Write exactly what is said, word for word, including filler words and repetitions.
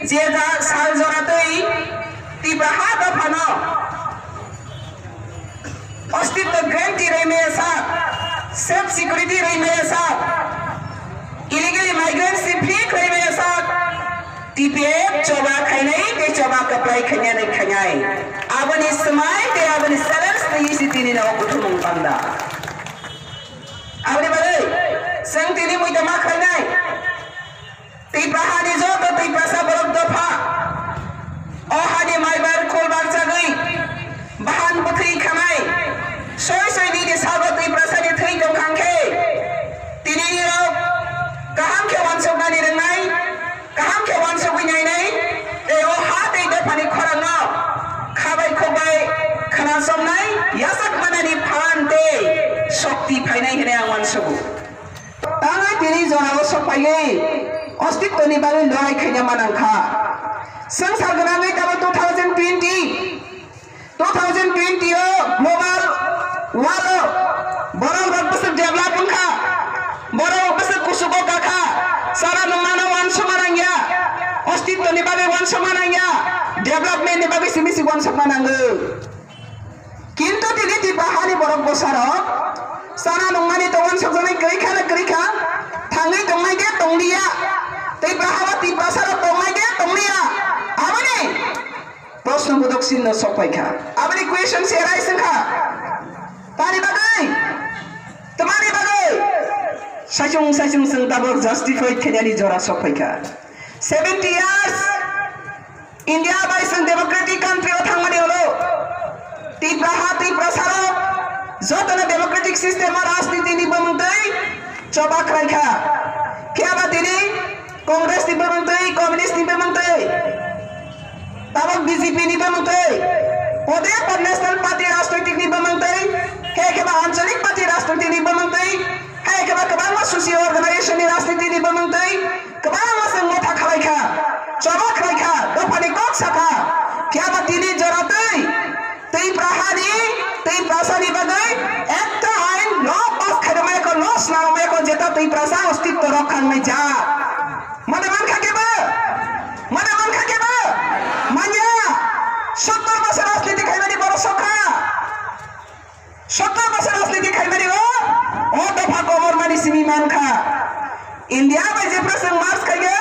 Je ja sal jora twi Tipra ha dophano ostitto guarantee rwi maya sak, self security rwi maya sak, illegal immigrants ni free khlai maya sak, T P F choba khainai tei choba kwplai khainani khainai. Aboni swmai tei aboni challenge twi si tini no kuthumung panda. Aboni bagwi chwng tini muita ma khlainai. Tipra hani joto Tiprasa borok dopha. O hani maibar khulbar chagwi bahan bwthwi khanai. Soi soi nini sago Tiprasani thwi tongkhang khe, tini nirok kaham khe wansuknani rwngnai, kaham khe wansugwi nainai, tei o ha tei dophani khorangno khabai khukbai khwnasomnai, yachak manani phan tei shokti phainai hwnwi ang wansugo. Tangwi tini jorao sokphaiwi ostittoni bagwi lorai khaina manangkha. Swngchar gwnangwi tamo two thousand twenty, two thousand twenty o global war o borok rok bwswk develop wngkha, borok bwswk kuchugo kakha, chara nungmano wansukma nangya, ostittoni bagwi wansukma nangya, development ni bagwi simi si wansukma nango. Kintu tini Tipra hani borok bwsarok chana nungmani tongmani sokjaknai kwrwi kha na kwrwi kha, thangwi tongnai de tongliya, Tipra hao Tiprasarok tongnai de tongliya, aboni proshno bodok chinno sokpai kha, aboni question se arise wngkha, tani bagwi, twmani bagwi saichung saichung chwng tabok justify khainani jora sokpai kha, seventy years. India bai chwng democratic country o thangmani ulo Tipra ha Tiprasarok jotono democratic system o rajniti ni bumung twi choba khlai kha. Phiya ba tini Congress ni bumung twi, Communist ni bumung twi, tabok B J P ni bumung twi, ode pa National Party rajnitik ni bumung twi, he khe ba Anchalik Party rajnitik ni bumung twi, he khe ba kwbangma socio organization ni rajniti ni bumung twi, kwbangma chwng motha khlai kha, choba khlai kha, dophani kok sa kha. Phiya ba tini jora twi, twi prahani, twi prasani bagwi ekta ain no pass khairokmaya kho, no swnamaya kho, jeta twi prasa ostitto rok khangnai ja. Mane man kha kebo? Mane man kha kebo? Manya. Sottor bosor rajniti khaimani borok sokha. Sottor bosor rajniti khaimani o, o dopha komor mani simi man kha. India bai jephru chwng march khaio,